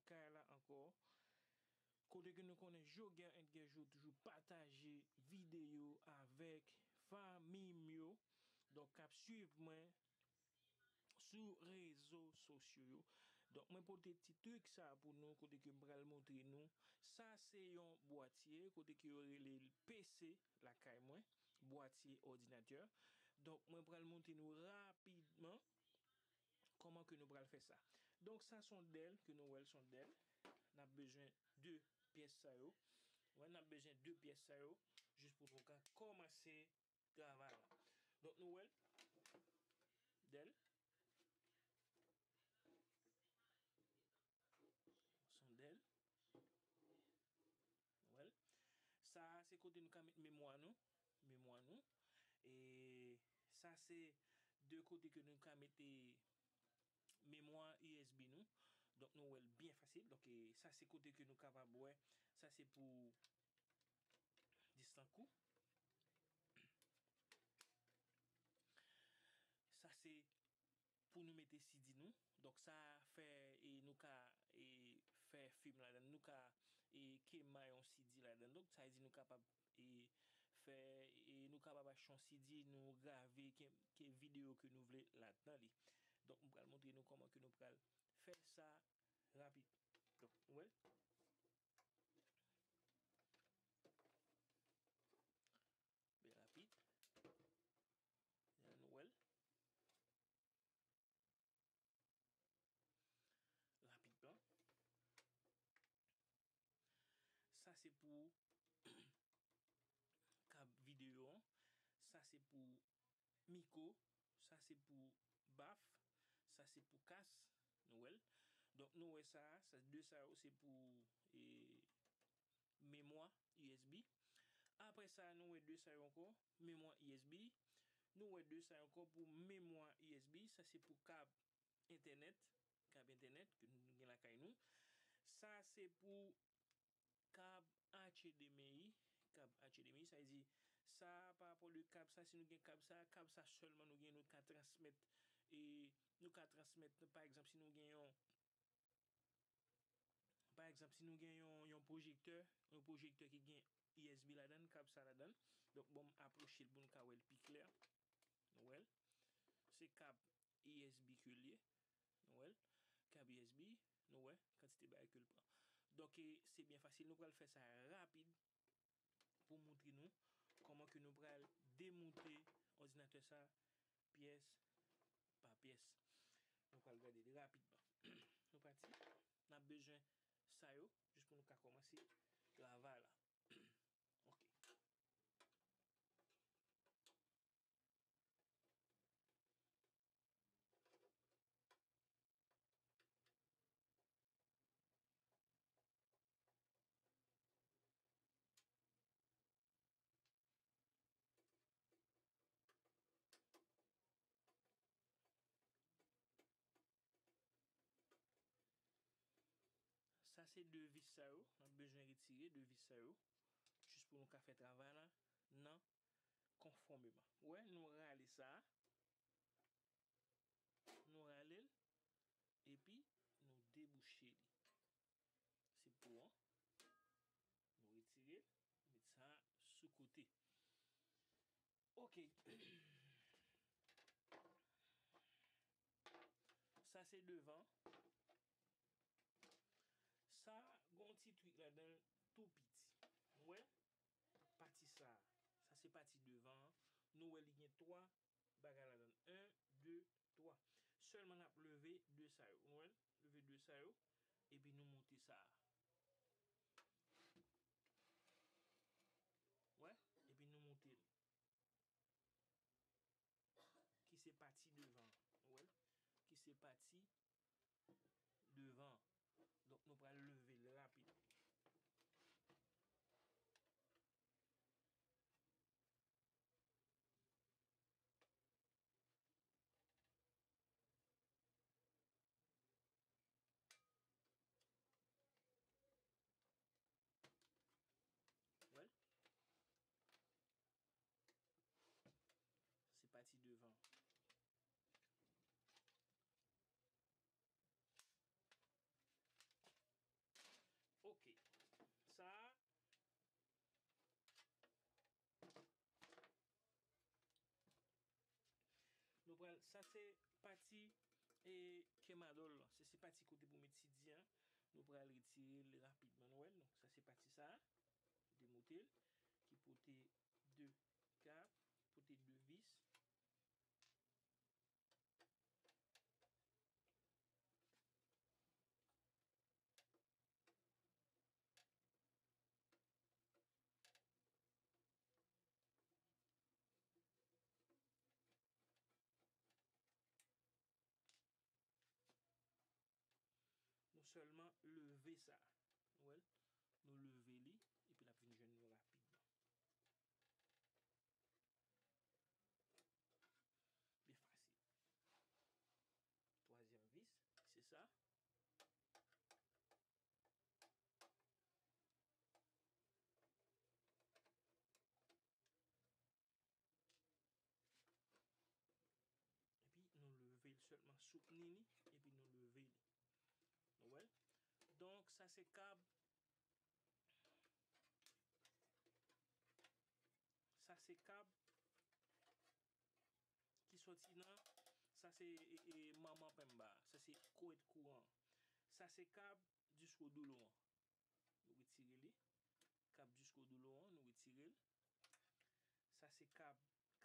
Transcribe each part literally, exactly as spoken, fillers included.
kay la ankò. Kote ke nou konnen Joguer and Guerjot toujou pataje videyo avèk fanmi m yo. Donk, k ap swiv mwen sou rezo sosyo yo. Donk, mwen pote ti trik sa pou nou, kote ke m pral montre nou. Sa se yon bwatye, kote ke yo rele l P C lakay mwen, bwatye òdinatè. Donk, mwen pral montre nou rapidman kòman ke nou pral fè sa. Donk, sa se yon dèl, ke nou wè l se yon dèl. N ap bezwen de pyès sa yo. Wè, n ap bezwen de pyès sa yo, jis pou nou ka kòmanse travay la. Donk, nou wè l, dèl. Se yon dèl. Nou wè l. Sa a, se kote nou ka met memwa nou. Memwa nou. E sa, se de kote ke nou ka mete memwa U S B nou. Donk, nou wè l byen fasil. Donk, e, sa, se kote ke nou kapab wè. Sa, se pou distan kou. Sa, se pou nou mete C D nou. Donk, sa fè, e, nou ka, e, fè fim ladan l. Nou ka, e, kema yon C D ladan l. Donk, sa vle di nou kapab, e, fè, e, nou kapab achte yon C D, nou grave ke, ke videyo ke nou vle ladan li. Donk, m pral montre nou kòman ke nou pral fè sa rapid. Donk, nou wè l. Byen rapid. Jan nou wè l. Rapidman. Sa se pou kab videyo an. Sa se pou mikwo. Sa se pou baf. Sa se pou kas. Nou wè l. Donk, nou wè sa, sa, de sa yo, se pou, e, memwa U S B. Apre sa, nou wè de sa yo ankò, memwa U S B. Nou wè de sa yo ankò pou memwa U S B. Sa se pou kab entènèt, kab entènèt ke nou gen lakay nou. Sa se pou kab H D M I, kab H D M I, sa vle di, sa, pa rapò de kab sa, si nou gen kab sa, kab sa sèlman nou gen, nou ka transmèt, e nou ka transmèt, pa egzanp, si nou gen yon, pa egzanp, si nou gen yon, yon pwojektè, yon pwojektè ki gen U S B ladan l, kab sa ladan l. Donk, bon, m apwoche l pou nou ka wè l pi klè. Nou wè l. Se kab U S B ke l ye. Nou wè l. Kab U S B, nou wè kantite bagay ke l pran. Donk, e, se byen fasil. Nou pral fè sa rapid pou montre nou kòman ke nou pral demonte òdinatè sa pyès pa pyès. Nou pral gade li rapidman. Nou pati. N ap bezwen sa yo, jis pou nou ka kòmanse travay la. Ok. Sa se de vis sa yo, n ap bezwen retire de vis sa yo, jis pou nou ka fè travay la nan konfòmeman. Ou wè, nou rale sa, nou rale l, epi nou debouche li. Se pou an, nou retire l, met sa sou kote. Ok. Sa se devan. Sa gon ti trik ladan l tou piti. Nou wè? Pati sa. Sa se pati devan an. Nou wè li gen twa bagay ladan l. En, de, twa. Sèlman n ap leve de sa yo. Nou wè l? Leve de sa yo. Epi nou monte sa a. Wè? Epi nou monte l. Ki se pati devan. Ou wè l? Ki se pati devan. Donk, nou pral leve l rapid. Wè l? Se pati devan. Sa se pati e, kemadòl lan. Se, se pati kote pou met sidi an. Nou pral retire l rapidman. Nou wè l, non? Sa se pati sa a. Demonte l. Ki pote de kab, pote de vis. Nou sèlman leve sa. Nou wè l? Nou leve li, epi l ap vin jwenn nou rapidman. Byen fasil. Twazyèm vis, se sa. Epi nou leve l sèlman, soutni li, epi nou leve li. Nou wè l? Donk, sa se kab, sa se kab ki sòti nan, sa se e, e, manman penmba, sa se kòd kouran. Sa se kab disko doulou an. Nou retire li. Kab disko doulou an, nou retire l. Sa se kab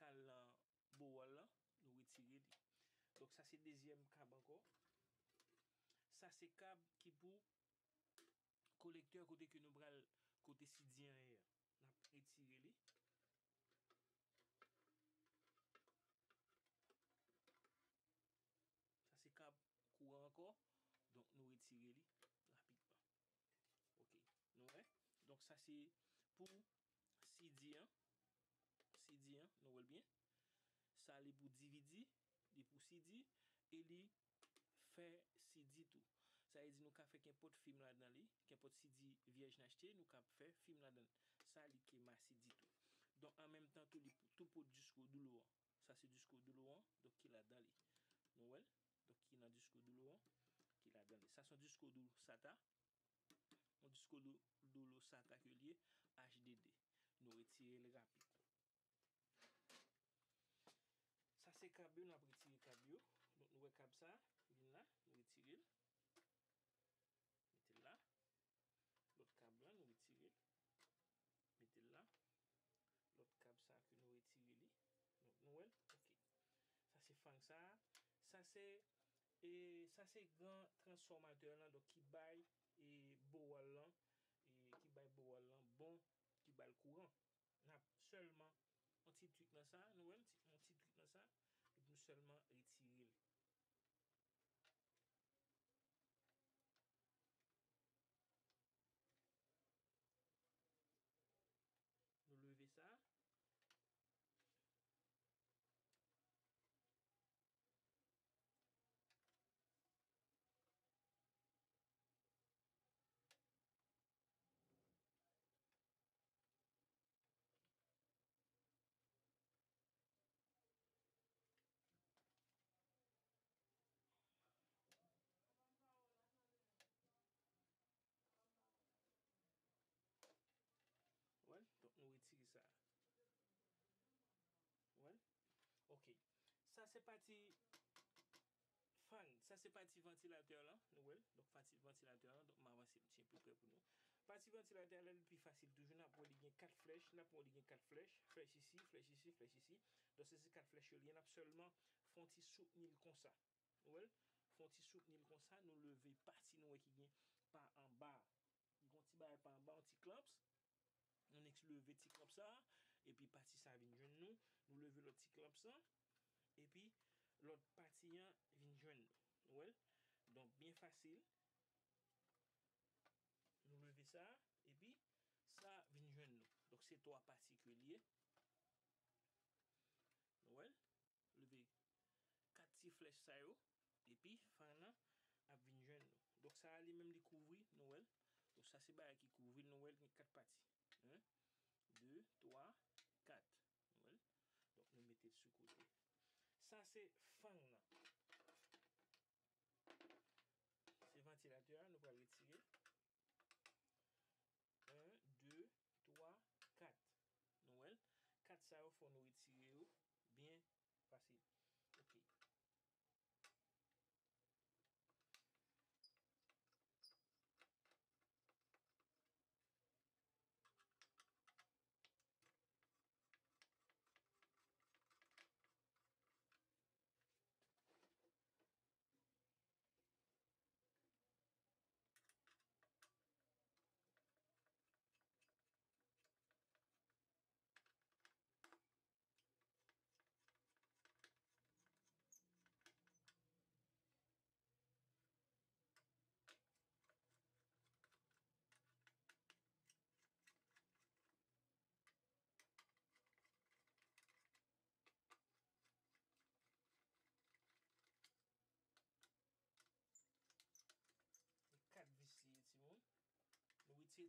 kal lan bowòl lan, nou retire li. Donk sa se dezyèm kab ankò. Sa se kab ki pou kolektè kote ke nou pral, kote sidi an ye a. N ap retire li. Sa se kab kouran ankò. Donk nou retire li rapidman. Ok. Nou wè? Donk sa se pou sidi an. Sidi an, nou wè l byen. Sa li pou dividi, li pou sidi, e li fè sidi tou. Sa vle di nou ka fè kenpòt fim ladan li, kenpòt sidi vyèj n achte, nou ka fè fim ladan l. Sa li kema sidi tou. Donk an menm tan tou li pou tou pot disko doulou an. Sa se disko doulou an, donk ki ladan li. Nou wè l? Donk ki nan disko doulou an, ki ladan li. Sa se yon disko doulou sata. Yon disko dou-, doulou sata ke l ye, H D D. Nou retire l rapid. Sa se kab yo, n ap retire kab yo. Donk nou wè kab sa, vin la, nou retire l. Mete l la. Lòt kab la, nou retire l. Mete l la. Lòt kab sa ke nou retire li. Donk nou wè l. Ok. Sa se fang sa. Sa se, e, sa se gran transfòmatè lan, donk ki bay, e, bowòl lan, e, ki bay bowòl lan bon, ki ba l kouran. N ap sèlman yon ti twik nan sa, nou wè l, ti, yon ti twik nan sa, epi nou sèlman retire l. Nou leve sa. Wè, donk nou retire sa. Wè. Ok. Sa se pati fang, sa se pati vantilatè lan, nou wè l. Donk pati vantilatè lan, donk m avanse l tyen pli pre pou nou. Pati vantilatè lan, li pi fasil toujou, n ap wè li gen kat flèch, n ap wè li gen kat flèch, flèch isi, flèch isi, flèch isi. Donk se, se kat flèch yo li ye, n ap sèlman fè yon ti soutni l konsa. Nou wè l? Fè yon ti soutni l konsa, nou leve pati nou wè ki gen pa anba. Li gen yon ti bagay pa anba, yon ti clamps. Nou nèk leve ti clamps sa, epi pati sa vin jwenn nou. Nou leve lòt ti clamps lan, epi lòt pati an vin jwenn nou. Nou wè l? Donk, byen fasil. Nou leve sa, epi sa vin jwenn nou. Donk, se twa pati ke l ye. Nou wè l? Leve kat ti flèch sa yo, epi fang nan ap vin jwenn nou. Donk, sa a li menm li kouvri, nou wè l. Donk, sa se bagay ki kouvri l, nou wè l gen kat pati. En, de, twa, kat. Nou wè l. Donk, nou mete l sou kote. Sa se fang nan. Se vantilatè a, nou pral retire. En, de, twa, kat. Nou wè l? Kat sa yo, fò nou retire yo byen fasil. Ok.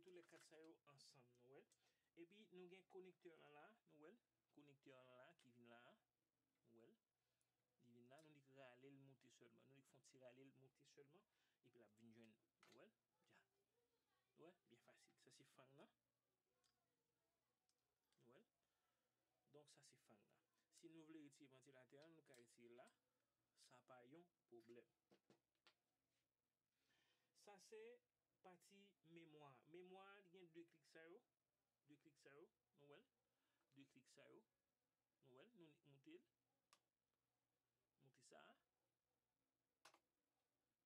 Tou lè kat sa yo ansanm, nou wè l. Epi nou gen konektè an la, nou wè l. Konektè an la ki vin la a, nou wè l. Li vin la, nou nik rale l moute sèlman. Nou nik fè yon ti rale l moute sèlman. Epi l ap vin jwenn nou. Nou wè l? Dja. Nou wè? Byen fasil. Sa se fang nan. Nou wè l? Donk, sa se fang nan. Si nou vle retire vantilatè an, nou ka retire l la. Sa pa yon pwoblèm. Sa se pati memwa. Memwa a, li gen de klik sa yo. De klik sa yo. Nou wè l? De klik sa yo. Nou wè l? Nou moute l. Moute sa a.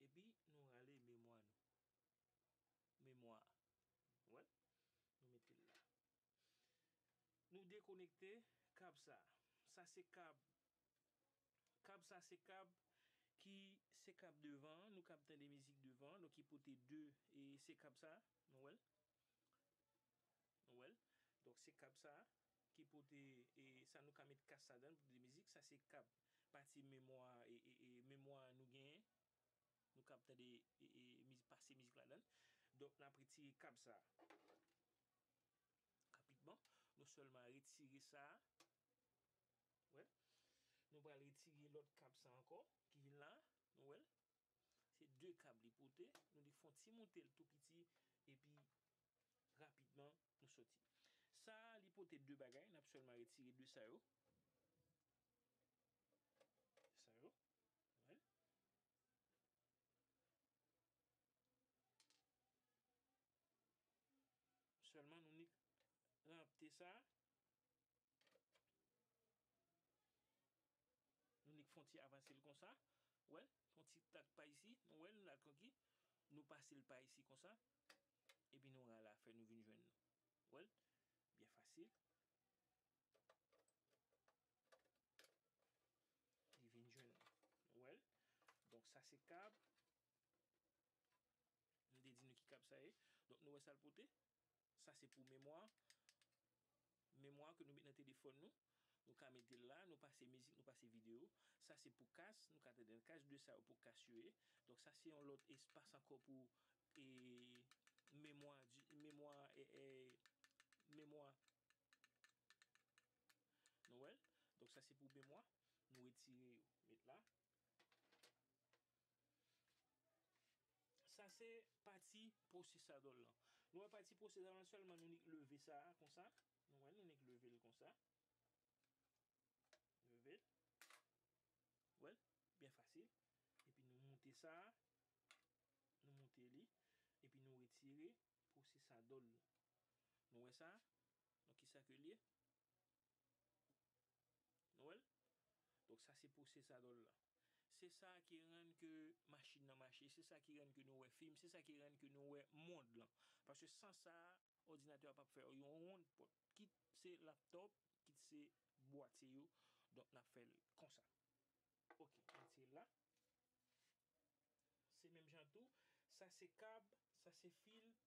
Epi, nou rale memwa nou. Memwa a. Ou wè l? Nou mete l la. Nou dekonekte kab sa a. Sa se kab. Kab sa se kab ki se kab devan an. Nou kab tande mizik devan an. Donk, ki pote de, e se kab sa a. Nou wè l? Nou wè l? Donk, se kab sa a ki pote, e sa nou ka met kas ladan l pou tande mizik. Sa se kab pati memwa, e, e, e memwa nou genyen. Nou kab tande, e, e, miz-, pase mizik ladan l. Donk, n ap retire kab sa a. Rapidman, nou sèlman retire sa a. Wè. Nou pral retire lòt kab sa ankò, ki vin la. Nou wè l? Se de kab li pote. Nou li fè yon ti moute l tou piti, epi rapidman, nou soti. Sa a, li pote de bagay. N ap sèlman retire de sa yo. Sa yo. Wè. Sèlman nou nik ranpte sa. Nou nik fè yon ti avanse l konsa. Wè, fè yon ti tak pa isi. Nou wè l la konki. Nou pase l pa isi konsa. Epi nou rale afè nou vin jwenn nou. Wè l? Byen fasil. Li vin jwenn nou. Wè l? Donk, sa se kab. M te di nou ki kab sa ye. Donk, nou wè sa l pote? Sa se pou memwa. Memwa ke nou met nan telefòn nou. Nou ka mete l la, nou pase mizik, nou pase videyo. Sa se pou kas, nou ka tande nan kas, de sa yo pou kas yo ye. Donk, sa se yon lòt espas ankò pou, e, memwa, di-, memwa, e, e, memwa. Nou wè l? Donk, sa se pou memwa. Nou retire yo, met la. Sa se pati pwosesadò l lan. Nou wè pati pwosesadò l lan sèlman, nou nik leve sa a konsa. Nou wè, nou nik leve l konsa. Leve l. Wè l? Byen fasil. Epi nou moute sa a. Nou moute li. Epi nou retire pwosesadò l lan. Nou wè sa? Donk, kisa ke l ye? Nou wè l? Donk, sa se pwosesadò l lan. Se sa ki rann ke machin nan mache, se sa ki rann ke nou wè fim, se sa ki rann ke nou wè mond lan. Paske san sa, òdinatè a p ap fè yon wonn pòt. Kit se laptòp, kit se bwatye yo, donk n ap fè l konsa. Oke, mete l la. Se menm jan tou, sa se kab, sa se fil Wi-Fi lan.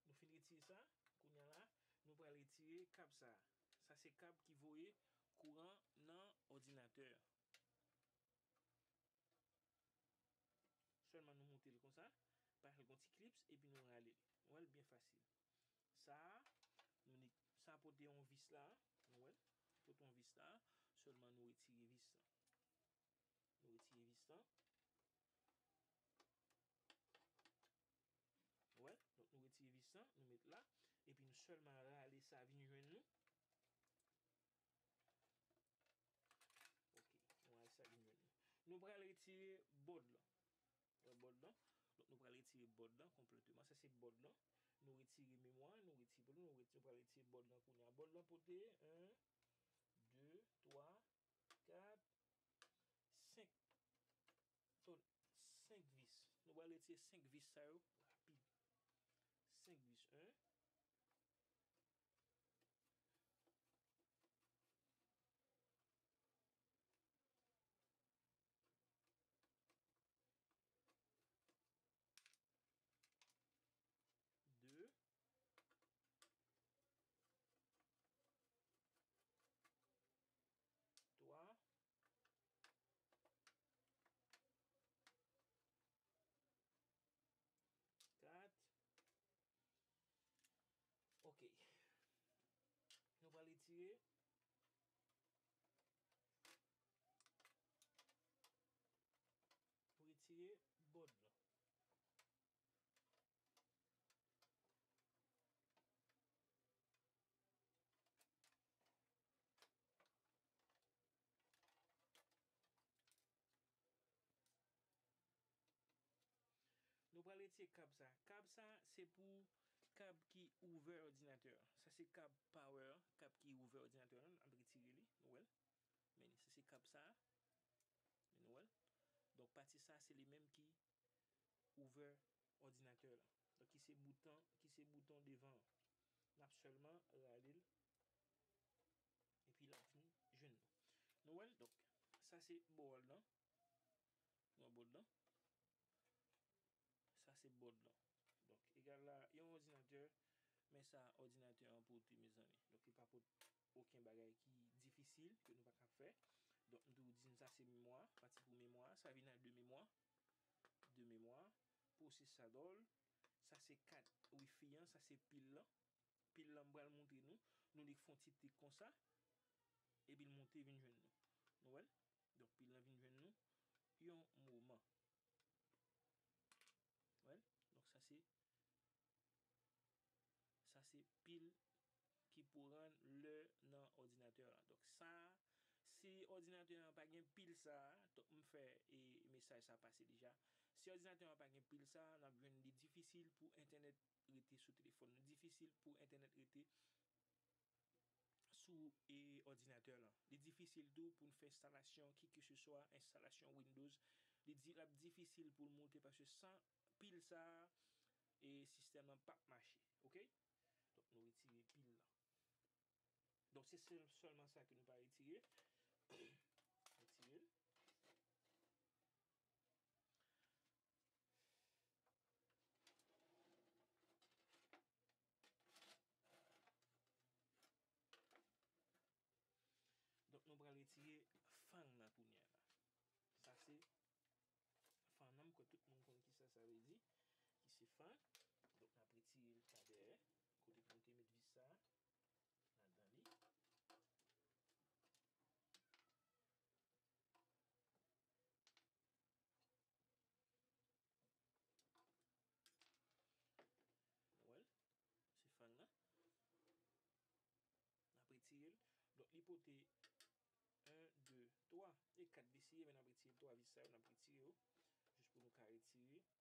Nou fin retire sa, kounye a la, nou pral retire kab sa. Sa se kab ki voye kouran nan òdinatè. Sèlman nou moute l konsa, pase l gon ti klips, epi nou rale l. Ou wè l byen fasil. Sa a, nou ni, sa pote yon vis la, nou wè l, pote yon vis la, sèlman nou retire vis lan. Nou retire vis lan. Ou wè, donk nou retire vis lan, nou met la, epi nou sèlman rale sa vin jwenn nou. Oke, nou al sa vin jwenn nou. Nou pral retire bòd lan. Wè bòd lan. Donk, nou pral retire bòd lan konplèteman. Sa se bòd lan. Nou retire memwa, nou retire bòd lan, nou retire, nou pral retire bòd lan kounye a. Bòd lan pote, en, de, twa, kat, senk. So, senk vis. Nou pral retire senk vis sa yo rapid. Senk vis, en. De. retire, pou retire bòd lan. Nou pral retire kab sa. Kab sa, se pou kab ki ouvè òdinatè a. Sa se kab power, kab ki ouvè òdinatè a. N ap retire li, nou wè l. Men sa se kab sa. Men nou wè l. Donk, pati sa, se li menm ki ouvè òdinatè la. Donk, ki se bouton, ki se bouton devan an. N ap sèlman rale l. Epi l ap vin jwenn nou. Nou wè l, donk, sa se bòl lan. Nou wè bòl lan. Sa se bòd lan. Donk, egal la, yon òdinatè, men sa òdinatè an pote, mezanmi. Donk, li pa pot okenn bagay ki difisil, ke nou pa ka fè. Donk, m toujou di n sa se memwa, pati pou memwa, sa vin al de memwa, de memwa, pwosesadò l, sa se kat wifi an, sa se pil lan. Pil lan m pral montre nou, nou li k fè yon ti tik konsa, epi l monte vin jwenn nou. Nou wè l? Donk, pil lan vin jwenn nou yon moman. Wè l? Donk, sa se, sa se pil ki pou rann lè nan òdinatè la. Donk, sa, si òdinatè an pa gen pil sa, donk, m fè, e, mesaj sa pase deja. Si òdinatè an pa gen pil sa, n ap jwenn li difisil pou entènèt rete sou telefòn nou, difisil pou entènèt rete sou, e, òdinatè lan. Li difisil tou pou n fè enstalasyon kikeseswa, enstalasyon Windows. Li di, l ap difisil pou l moute paske san pil sa, e, sistèm lan p ap mache. Oke? Donk, nou retire pil lan. Donk, se sèl, sèlman sa ke nou pa retire. Retire l. Donk, nou pral retire fang nan kounye a la. Sa se fang nan, m kwè tout moun konn kisa sa vle di, ki se fang. Donk, n ap retire l pa dèyè, kote pou nou te met vis sa a, ladan li. Nou wè l? Se fang nan. N ap retire l. Donk, li pote en, de, twa e kat vis li ye, men n ap retire twa vis sa yo, n ap retire yo. Jis pou nou ka retire sa.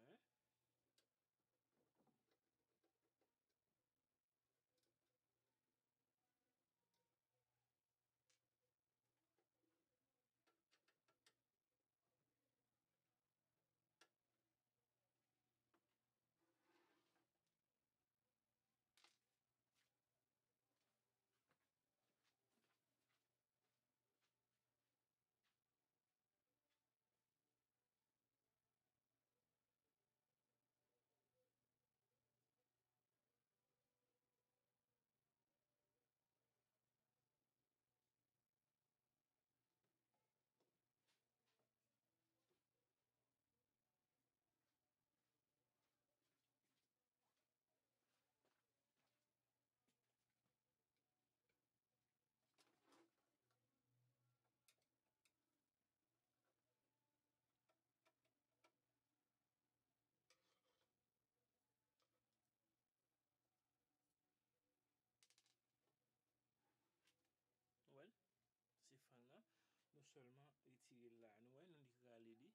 Hein? Nou wè l? Se fang nan. Nou sèlman retire l la. Nou wè, nou li rale li.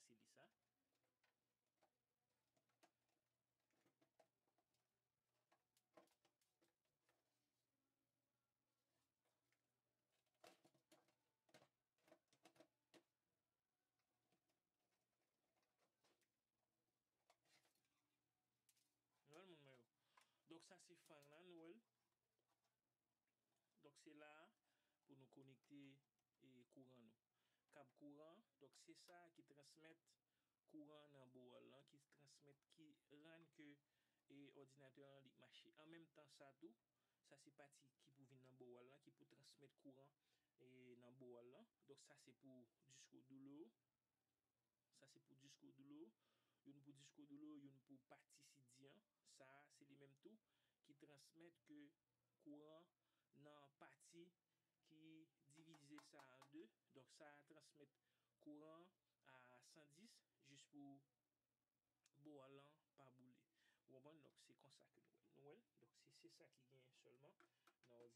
Donk, sa se li sa. Nou wè l, moun mwen yo. Donk, sa se fang nan, nou wè l. Donk, se la a pou nou konekte, e, kouran nou. Kab kouran, donk, se sa ki transmèt kouran nan bowòl lan, ki transmèt, ki rann ke, e, òdinatè an li mache. An menm tan sa tou, sa se pati ki pou vin nan bowòl lan, ki pou transmèt kouran, e, nan bowòl lan. Donk, sa se pou disko dou lo. Sa se pou disko dou lo. Youn pou disko dou lo, youn pou pati si di an. Sa a, se li menm tou ki transmèt ke kouran nan pati ki divize sa an de. Donk, sa a transmèt kouran a san dis jis pou bowal lan pa boule. Ou konprann? Donk, se konsa ke nou wè l. Nou wè l? Donk, se, se sa ki genyen sèlman nan òdinatè la.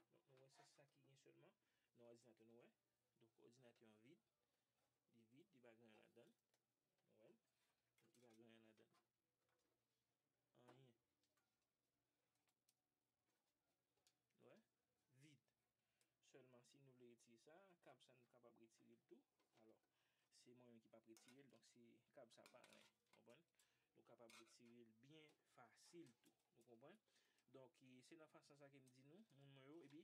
Donk, nou wè se sa ki genyen sèlman nan òdinatè. Nou wè? Donk, òdinatè an vid. Li vid, li pa gen anyen ladan l. Nou wè l? Li pa gen anyen ladan l. Anyen. Nou wè? Vid. Sèlman si nou vle retire sa, kab sa nou kapab retire l tou. Alò, se mwen menm ki p ap retire l, donk se kab sa pa anyen. Konprann? Nou kapab retire l byen fasil tou. Nou konprann? Donk, e, se nan fason sa ke m di nou, moun mwen yo, epi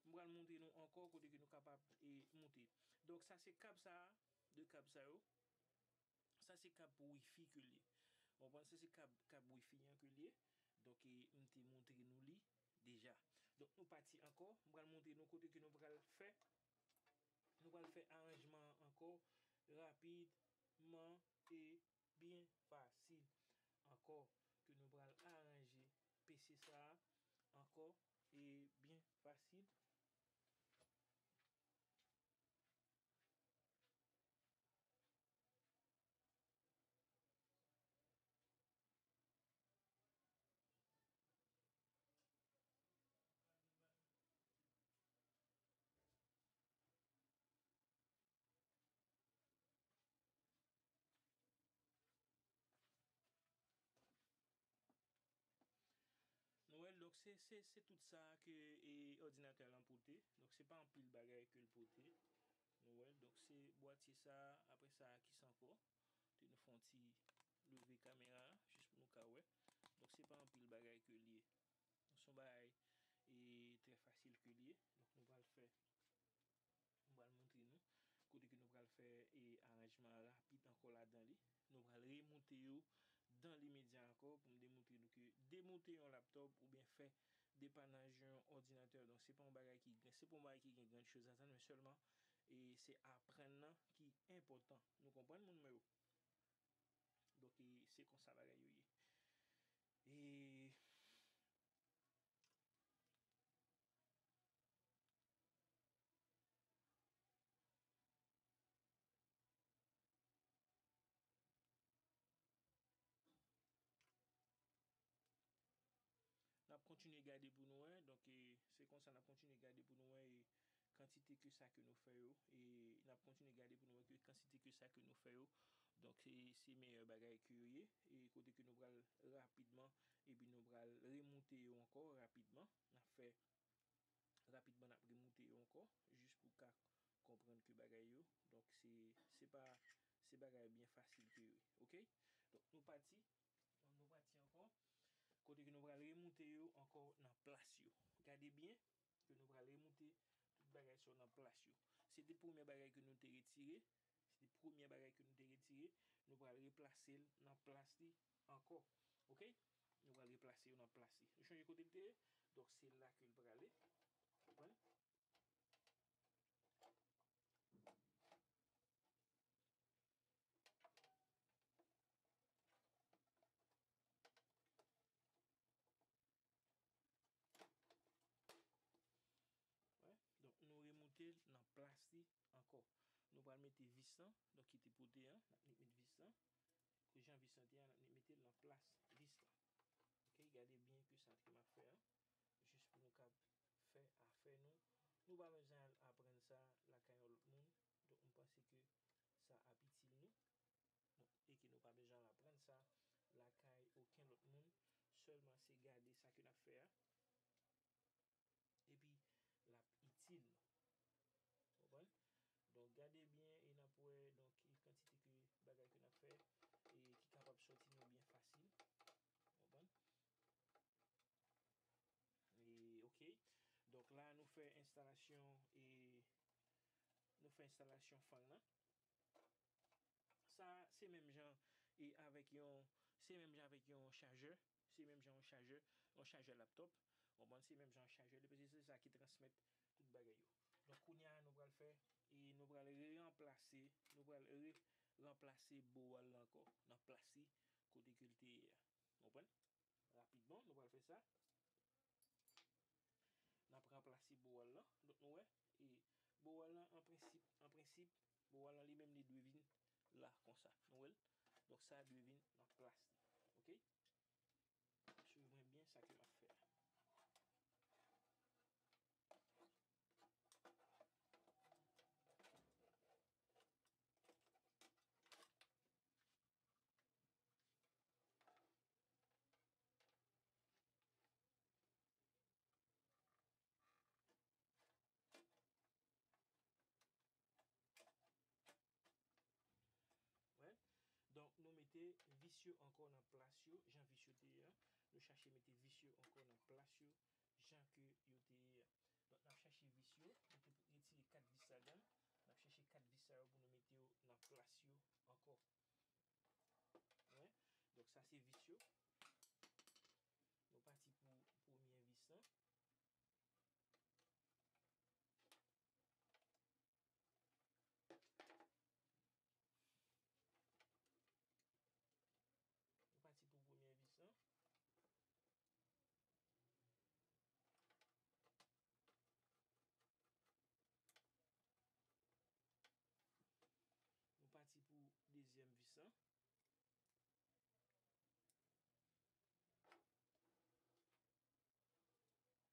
m pral montre nou ankò kote ke nou kapab, e, moute. Donk, sa se kab sa a, de kab sa yo. Sa se kab pou wifi ke l ye. Ou konprann? Sa se kab, kab wifi an ke l ye. Donk, e, m te montre nou li deja. Donk, nou pati ankò. M pral montre nou kote ke nou pral fè. Nou pral fè aranjman an ankò rapidman e byen fasil. Ankò ke nou pral aranje P C sa a ankò e byen fasil. Nou wè l, donk se, se, se tout sa ke, e, òdinatè lan pote. Donk se pa anpil bagay ke l pote. Nou wè l, donk se bwatye sa, apre sa, kisa ankò? Te nou fè yon ti leve kamera a, jis pou nou ka wè. Donk se pa anpil bagay ke l ye. Se yon bagay, e, trè fasil ke l ye. Donk nou pral fè M pral montre nou kote ke nou pral fè, e, aranjman rapid ankò ladan li. Nou pral remoute yo dan limedya ankò pou m demontre nou ke demonte yon laptòp oubyen fè depanaj yon òdinatè, donk se pa yon bagay ki, se pa yon bagay ki gen grann choz a tann, men sèlman, e, se aprann nan ki enpòtan. Nou konprann, moun mwen yo? Donk, e, se konsa bagay yo ye. E, N ap kontinye gade pou nou wè. Donk, e, se konsa n ap kontinye gade pou nou wè, e, kantite ke sa ke nou fè yo. E n ap kontinye gade pou nou wè ke kantite ke sa ke nou fè yo. Donk, e, se meyè bagay ke yo ye. E kote ke nou pral rapidman, epi nou pral remoute yo ankò rapidman. N ap fè rapidman, n ap remoute yo ankò, jis pou w ka konprann ke bagay yo. Donk, se, se pa, se bagay byen fasil ke yo ye. Oke? Donk, nou pati. Donk, nou pati ankò. Kote ke nou pral remoute yo ankò nan plas yo. Gade byen ke nou pral remoute tout bagay sa yo nan plas yo. Se te premye bagay ke nou te retire. Se te premye bagay ke nou te retire. Nou pral replase l nan plas li ankò. Oke? Nou pral replase yo nan plas li. Nou chanje kote l te ye. Donk, se la ke l prale. Konprann? Wè. Donk, nou remoute l nan plas li ankò. Nou pral mete vis lan, donk ki te pote an, n ap met vis lan. Jan vis lan te ye a, n ap mete l nan plas vis lan. Oke, gade byen ke sa ke m ap fè an. Jis pou nou kab fè afè nou. Nou pa bezwen al aprann sa lakay yon lòt moun. Donk, m panse ke sa ap itil nou. Donk, e ke nou pa bezwen al aprann sa lakay okenn lòt moun. Sèlman se gade sa ke n ap fè a. Epi, l ap itil nou. Konprann? Donk, gade byen e n ap wè, donk, e kantite ke bagay ke n ap fè e ki kapab sòti nou byen fasil. Konprann? E, oke. Donk, la, nou fè enstalasyon e nou fè enstalasyon fan lan. Sa, se menm jan e avèk yon, se menm jan avèk yon chajè. Se menm jan yon chajè, yon chajè laptòp. Konprann? Se menm jan yon chajè, depi se sa ki transmèt tout bagay yo. Donk, kounye a, nou pral fè, e nou pral ranplase, nou pral re-, ranplase bowal la ankò nan plas li, kote ke l te ye a. Konprann? Rapidman, nou pral fè sa. se bowal lan. Donk, nou wè, e bowal lan, an prensip, an prensip, bowal lan li menm li dwe vin la, konsa. Nou wè l? Donk, sa dwe vin nan plas li. Oke? Swiv mwen byen sa ke m ap fè a. Wè. Donk, nou mete vis yo ankò nan plas yo, jan vis yo te ye a. Nou chache mete vis yo ankò nan plas yo, jan ke yo te ye a. Donk, n ap chache vis yo, nou te retire kat vis ladan l. N ap chache kat vis sa yo pou nou mete yo nan plas yo ankò. Wè. Donk, sa se vis yo. Nou pati pou premye vis lan. Nou pati pou premye vis lan. Nou pati pou dezyèm vis lan.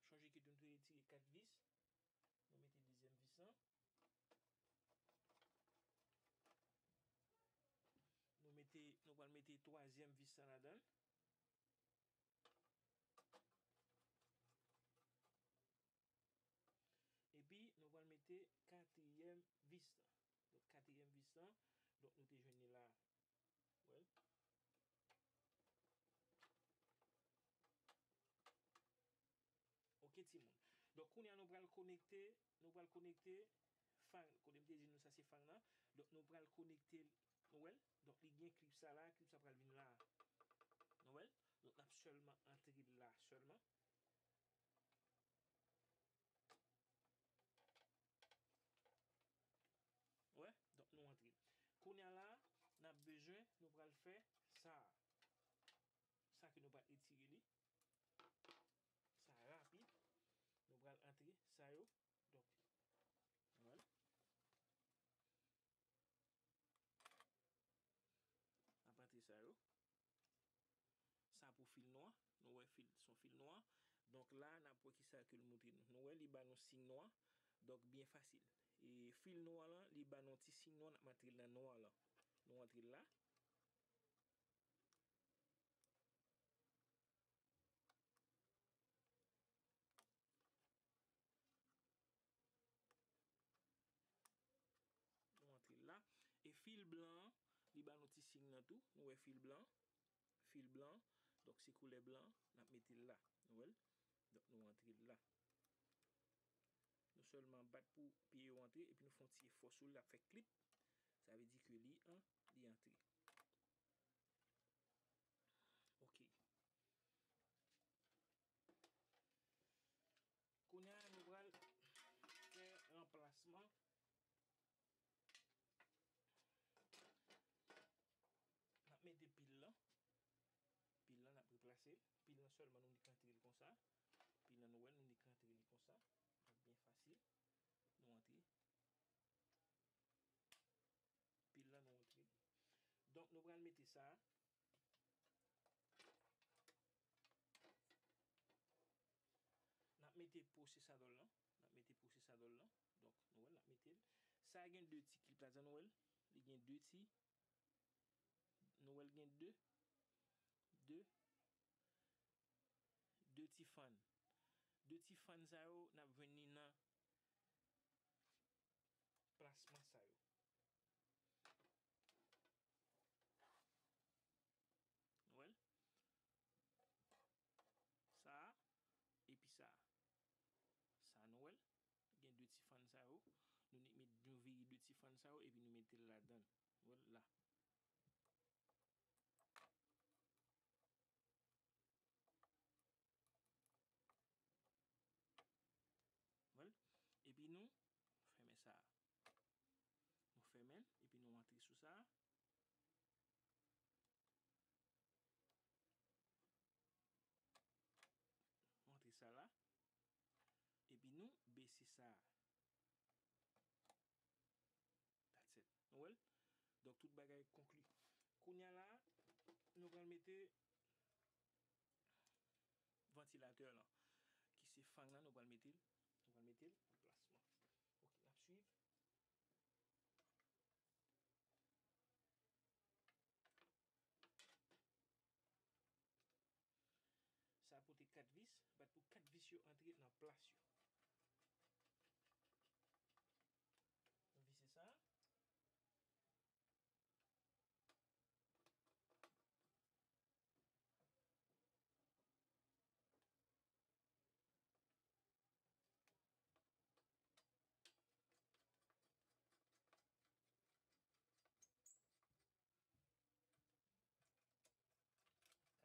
Chonje ke nou te retire kat vis. Nou mete dezyèm vis lan. Nou mete, nou pral mete twazyèm vis lan ladan l. Epi, nou pral mete katriyèm vis lan. Donk, katriyèm vis lan, donk, nou te jwenn li la. Wè l. Oke, timoun. Donk, kounye a, nou pral konekte, nou pral konekte fang, kote m te di nou sa se fang nan. Donk, nou pral konekte l, nou wè l? Donk, li gen klip sa la, klip sa pral vin la. Nou wè l? Donk, n ap sèlman antre l la sèlman. Wè, donk nou antre. Kounye a la, n ap bezwen, nou pral fè sa a. Sa ke nou pral etire li. Sa rapid. Nou pral antre sa yo. Donk, nou wè l. N ap antre sa yo. Sa pou fil nwa. Nou wè fil, se yon fil nwa. Donk la, n ap wè kisa ke l montre nou. Nou wè, li ba nou siy nwa. Donk, byen fasil. E fil nwa lan, li ba nou ti siy nwa, n ap antre l nan nwa lan. Nou antre l la. Nou antre l la. E fil blan an, li ba nou ti siy nan tou. Nou wè fil blan. Fil blan. Donk, se koulè blan an, n ap mete l la. Nou wè l? Donk, nou antre l la. Nou sèlman bat pou pye yo antre, epi nou fè yon ti efò sou l, l ap fè klip. Sa vle di ke li an, li antre. Oke. Kounye a, nou pral fè ranplasman. N ap mete pil lan. Pil lan, n ap replase l. Pil lan sèlman, nou nik antre l konsa. Pil lan, nou wè, nou nik antre li konsa. Donk, byen fasil. Nou antre. Pil lan, nou antre. Donk, nou pral mete sa. N ap mete pwosesadòl lan. N ap mete pwosesadòl lan. Donk, nou wè l, n ap mete l. Sa gen de ti klip ladan, nou wè l. Li gen de ti. Nou wè l gen de. De. De ti fann. De ti fann sa yo, n ap jwenn li nan plasman sa yo. Nou wè l? Sa a, epi sa a. Sa a, nou wè l? Gen de ti fann sa yo. Nou ni-, met, nou vire de ti fann sa yo, epi nou mete l ladan l. Nou wè l la. Wè l? Epi nou fèmen sa a. Nou fèmen l, epi nou antre sou sa a. Nou antre sa la. Epi nou That's it. Nou wè l? Donk, tout bagay konkli. Kounye a la, nou pral mete vantilatè lan, ki se fang nan, nou pral mete l, nou pral mete l nan plasman. Ok, n ap swiv. Sa pote kat vis, bat pou kat vis yo antre nan plas yo. Nou vise sa.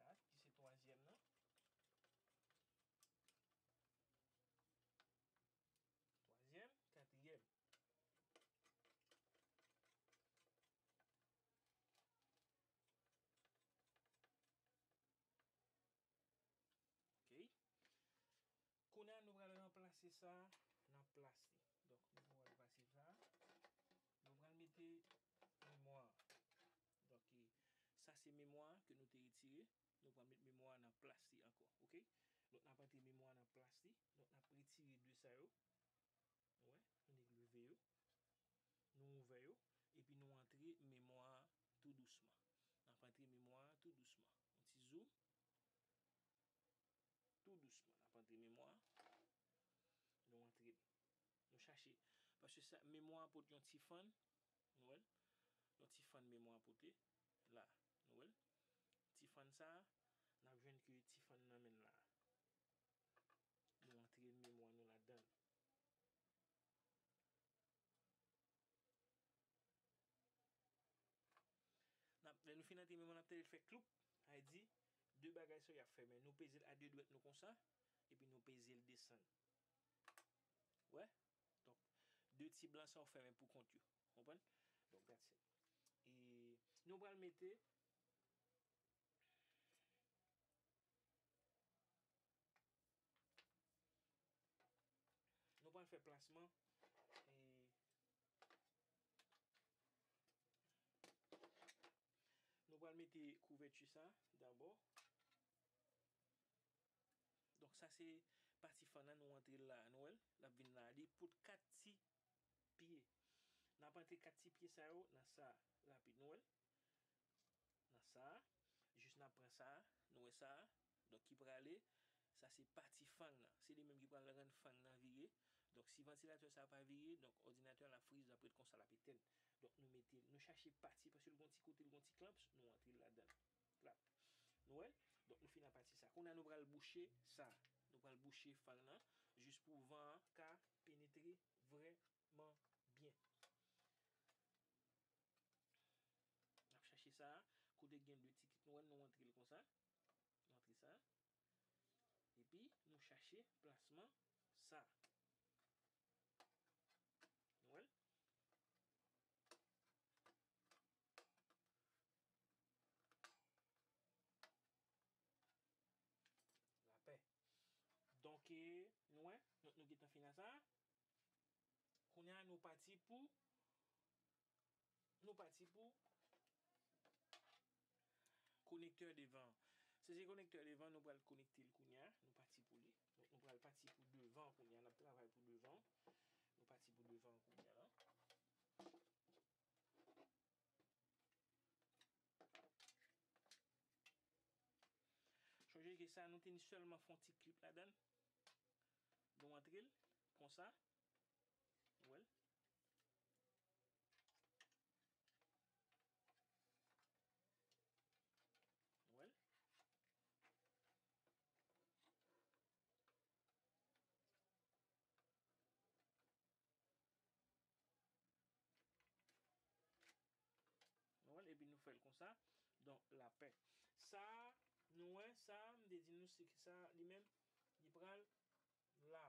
Kat, ki se twazyèm nan. Twazyèm, katriyèm. Ok. Kounye a, nou pral ranplase sa nan plas li. Donk, nou pral pase sa. Nou pral mete memwa. Donk, e, sa se memwa ke nou te retire. Nou pral met memwa nan plas li ankò. Ok? Donk, n ap antre memwa nan plas li. Donk, n ap retire de sa yo. Wè, nou leve yo. Nou ouvè yo. Epi nou antre memwa a tou dousman. N ap antre memwa a tou dousman. Yon ti zoom. Tou dousman, n ap antre memwa a. Nou antre l. Nou chache. Paske sa, memwa a pot yon ti fann. Nou wè l? Yon ti fann memwa a pote. La. Nou wè l? Ti fann sa a, n ap jwenn ke ti fann nan men l la. Nou antre memwa nou ladan l. N ap, lè nou fin antre memwa, n ap tande l fè kloup. Sa vle di, de bagay sa yo ap fèmen. Nou peze l a de dwèt nou konsa, epi nou peze l desann. Wè? Donk, de ti blan sa yo fèmen pou kont yo. Konprann? Donk, that's it. E nou pral mete Nou pral fè plasman. E nou pral mete kouvèti sa dabò. Donk, sa se pati fann nan, nou antre l la, nou wè l, l ap vin la. Li pot kat ti pye. N ap antre kat ti pye sa yo nan sa, rapid, nou wè l. Nan sa, jis n ap pran sa, nou wè sa, donk ki prale, sa se pati fang nan. Se li menm ki pral rann fang nan vire. Donk si vantilatè sa pa vire, donk òdinatè a l ap friz, l ap ret konsa, l ap etèn. Donk nou mete, nou chache pati, paske l gon ti kote, l gon ti klamps, nou antre l ladan l. Klap. Nou wè l? Donk nou fin ak pati sa. Kounye a nou pral bouche sa. Nou pral bouche fang nan, jis pou van an ka penetre vrèman byen. N ap chache sa, kote gen de ti kit, nou wè l, nou antre l konsa. Nou antre sa. Epi, nou chache plasman sa. Nou wè l? Lapè. Donk, e, nou wè, nou, nou gentan fin ak sa. Kounye a, nou pati pou, nou pati pou konektè devan. Se, se konektè devan, nou pral konekte l kounye a. Nou pati pou li. Donk, nou pral pati pou devan kounye a. N ap travay pou devan. Nou pati pou devan kounye a la. Sonje ke sa, nou te ni sèlman fè yon ti klip ladan l. Nou antre l, konsa. Ou wè l? Ou wè l? Nou wè l, epi nou fè l konsa. Donk, lapè. Sa, nou wè, sa, m te di nou, se ke sa, li menm, li pral la.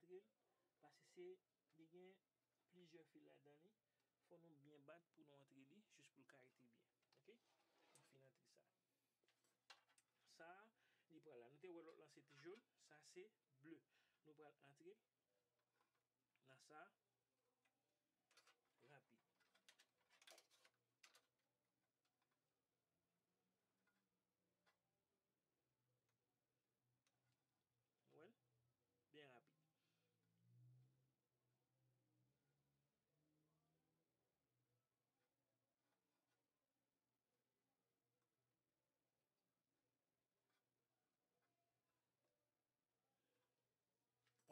antre l, paske se, li gen plizyè fil ladan li. Fò nou byen bat pou nou antre li, jis pou l ka rete byen. Oke? Nou fin antre sa. Sa a, li pral la. Nou te wè lòt lan se te jòn, sa se ble. Nou pral antre nan sa rapid. Ou wè l? Byen rapid.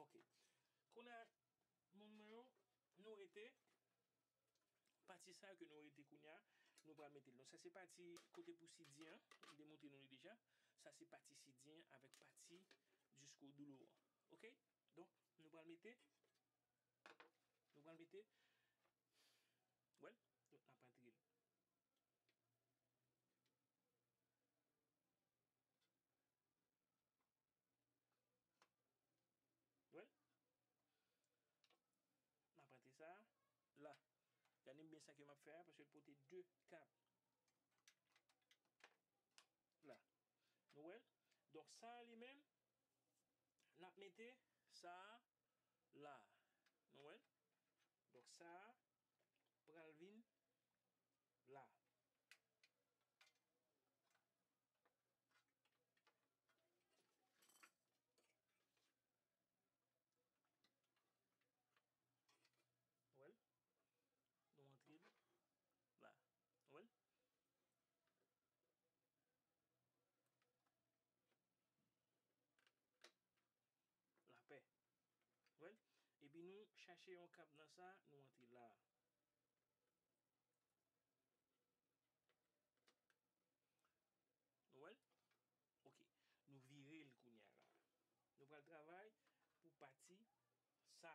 Ok. Kounye a, moun mwen yo, nou rete pati sa ke nou rete kounye a, nou pral mete l. Donk, sa se pati kote pou sidi an, m te montre nou li deja. Sa se pati sidi an avèk pati disko doulou an. Ok? Donk, nou pral mete, nou pral mete, wè l? Donk, n ap antre l. Wè l? N ap antre sa la. Gade m byen sa ke m ap fè a, paske l pote de kap. La. Nou wè l? Donk, sa a li menm, n ap mete sa a la. Nou wè l? Donk, sa a pral vin la. Wè l? Nou antre l la. Wè l? Lapè. Wè l? Epi nou chache yon kap nan sa, nou antre la. Nou wè l? Ok. Nou vire l kounye a la. Nou pral travay pou pati sa.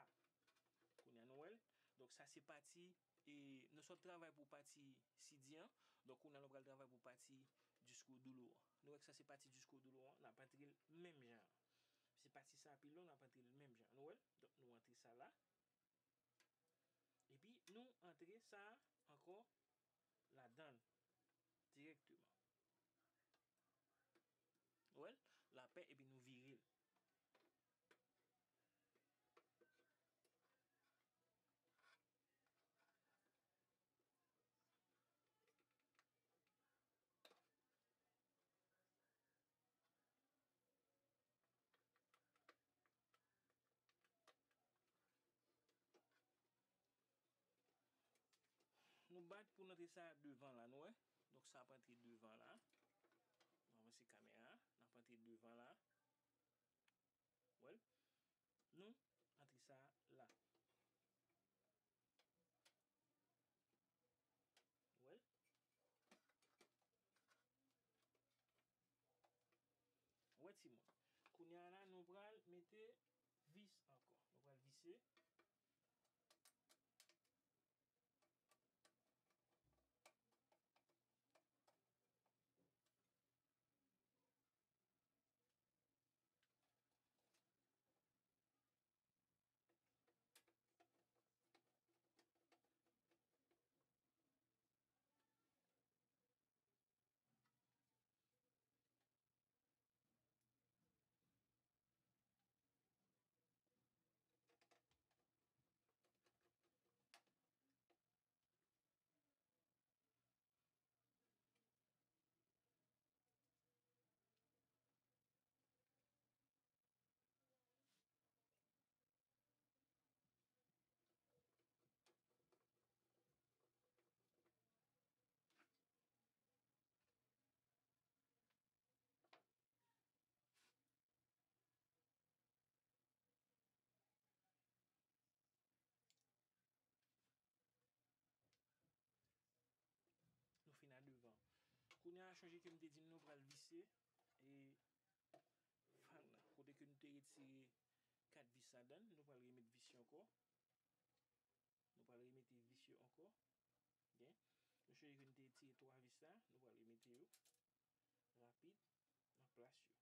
Kounye a, nou wè l? Donk, sa se pati, e, nou sot travay pou pati sidi an. Donk, kounye a, nou pral travay pou pati disko doulou an. Nou wè ke sa se pati disko doulou an. N ap antre l menm jan an. Se pati sa pi long, n ap antre l menm jan. Nou wè l? Donk, nou antre sa la. Epi nou antre sa ankò ladan l dirèkteman. Ou wè l? Lapè, epi nou vire l. Nou bat pou n antre sa devan la, nou wè? Donk, sa ap antre devan la. Mwen avanse kamera a. N ap antre devan la. Wè l? Nou antre sa la. Wè l? Wè timoun. Kounye a la, nou pral mete vis ankò. Nou pral vise. Nou fin a devan. Kounye a, chonje ke m te di n nou pral vise, e, fang nan. Kote ke nou te retire kat vis ladan l, nou pral remèt vis yo ankò. Nou pral remete vis yo ankò. Byen. Nou chonje ke nou te retire twa vis la, nou pral remete yo rapid nan plas yo.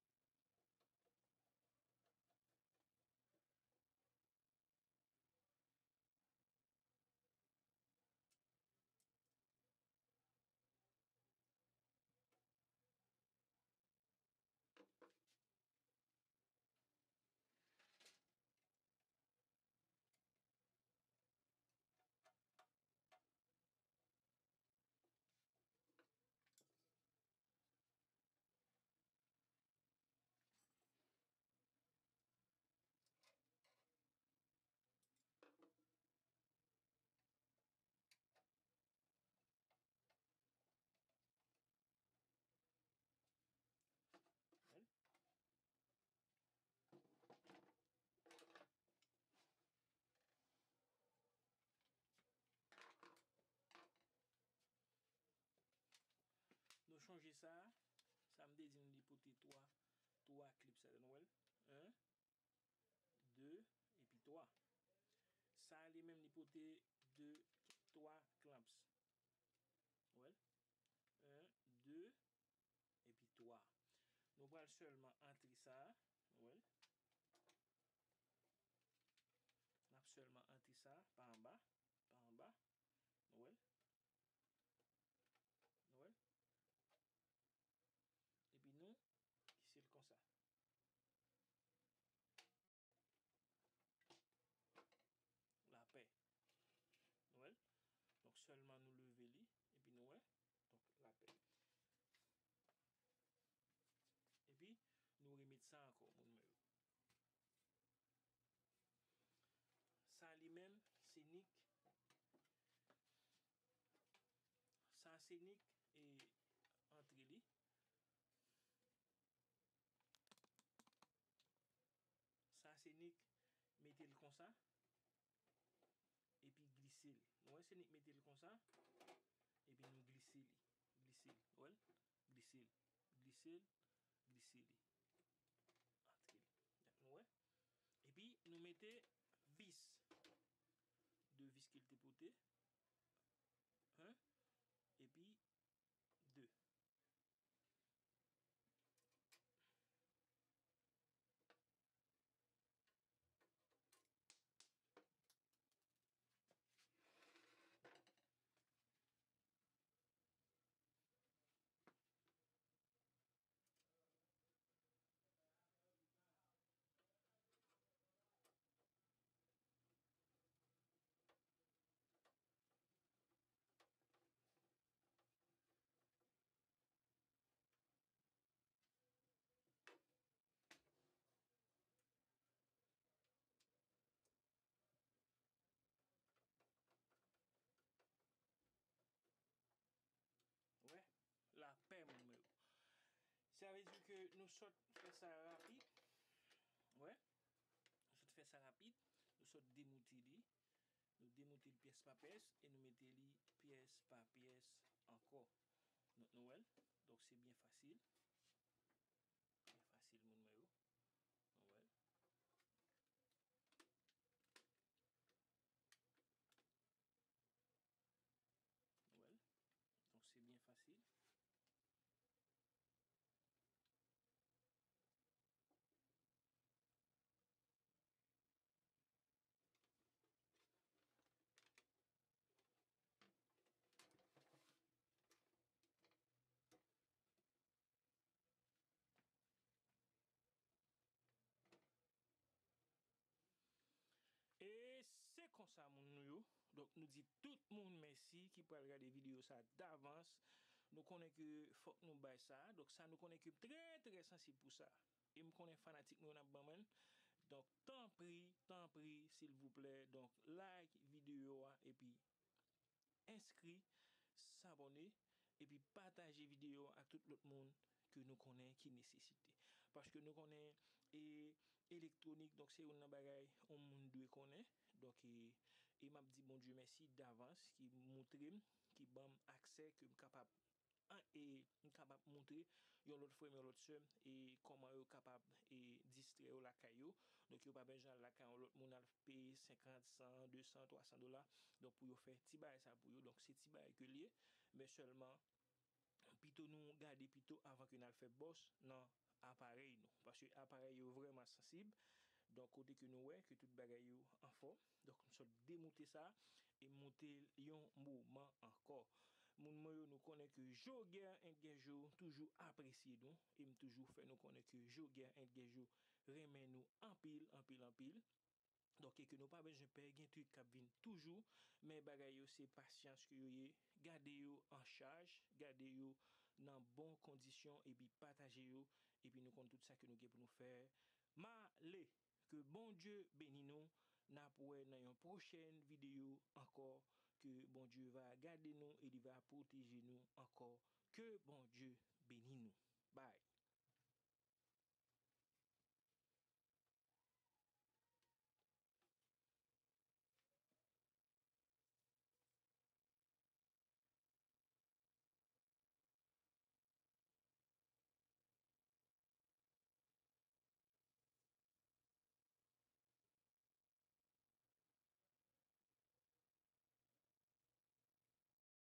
Chonje sa, sa m te di nou li pote twa, twa clip sa, nou wè l? En, de, epi twa. Sa li menm li pote de, twa clamps. Ou wè l? En, de, epi twa. Nou pral sèlman antre sa, ou wè l? N ap sèlman antre sa pa anba, pa anba. Nou wè l? Nou wè l? Epi nou glisel konsa. Lapè. Nou wè l? Donk, sèlman nou leve li, epi nou wè. Donk, lapè. Epi, nou remet sa ankò, moun mwen yo. Sa li menm, se nik. Sa se nik, e, antre li. Sa se nik, mete l konsa, epi glise l. Nou wè se nik mete l konsa, epi nou glise li. Glise l, ou wè l? Glise l, glise l, glise li. Antre l. Nou wè? Epi nou mete vis. De vis ke l te pote. En, epi de. Wè, lapè, moun mwen yo. Sa vle di ke nou sot fè sa rapid. Wè, nou sot fè sa rapid. Nou sot demoute li. Nou demoute l pyès pa pyès e nou mete li pyès pa pyès ankò. Donk, nou wè l. Donk, se byen fasil. Byen fasil, moun mwen yo. Nou wè l. Nou wè l. Donk, se byen fasil. E se konsa, moun nou yo. Donk, nou di tout moun mèsi ki pral gade videyo sa davans. Nou konnen ke fòk nou bay sa. Donk, sa nou konnen ke m trè, trè sansib pou sa. E m konnen fanatik nou yo n ap ban mwen l. Donk, tanpri, tanpri, silvouplè. Donk, like videyo a epi enskri, sabòne, epi pataje videyo a ak tout lòt moun ke nou konnen ki nesesite. Paske nou konnen, e, elektwonik, donk, se youn nan bagay yon moun dwe konnen. Donk, e, e m ap di Bondye mèsi davans ki montre m, ki ban m aksè ke m kapab an, e, m kapab montre yon lòt frè m, yon lòt sè m, e, kòman yo kapab, e, distrè yo lakay yo. Donk, yo pa bezwen al lakay yon lòt moun al peye senkant, san, de san, twa san dola. Donk, pou yo fè ti bagay sa pou yo. Donk, se ti bagay ke l ye. Men sèlman, pito nou gade pito avan ke n al fè bòs nan aparèy nou. Paske aparèy yo vrèman sansib. Donk, kote ke nou wè ke tout bagay yo anfòm. Donk, nou sot demoute sa e moute l yon moman ankò. Moun mwen yo, nou konnen ke Jogè and Gèjo toujou apresye nou e m toujou fè nou konnen ke Jogè and Gèjo renmen nou anpil, anpil, anpil. Donk, e ke nou pa bezwen pè, gen trik k ap vin toujou, men bagay yo se pasyans ke yo ye. Gade yo an chaj, gade yo nan bon kondisyon, epi pataje yo, epi nou konn tout sa ke nou gen pou nou fè. Male! Ke Bondye beni nou. N ap wè nan yon pwochèn videyo ankò. Ke Bondye va gade nou e li va pwoteje nou ankò. Ke Bondye beni nou. Bye.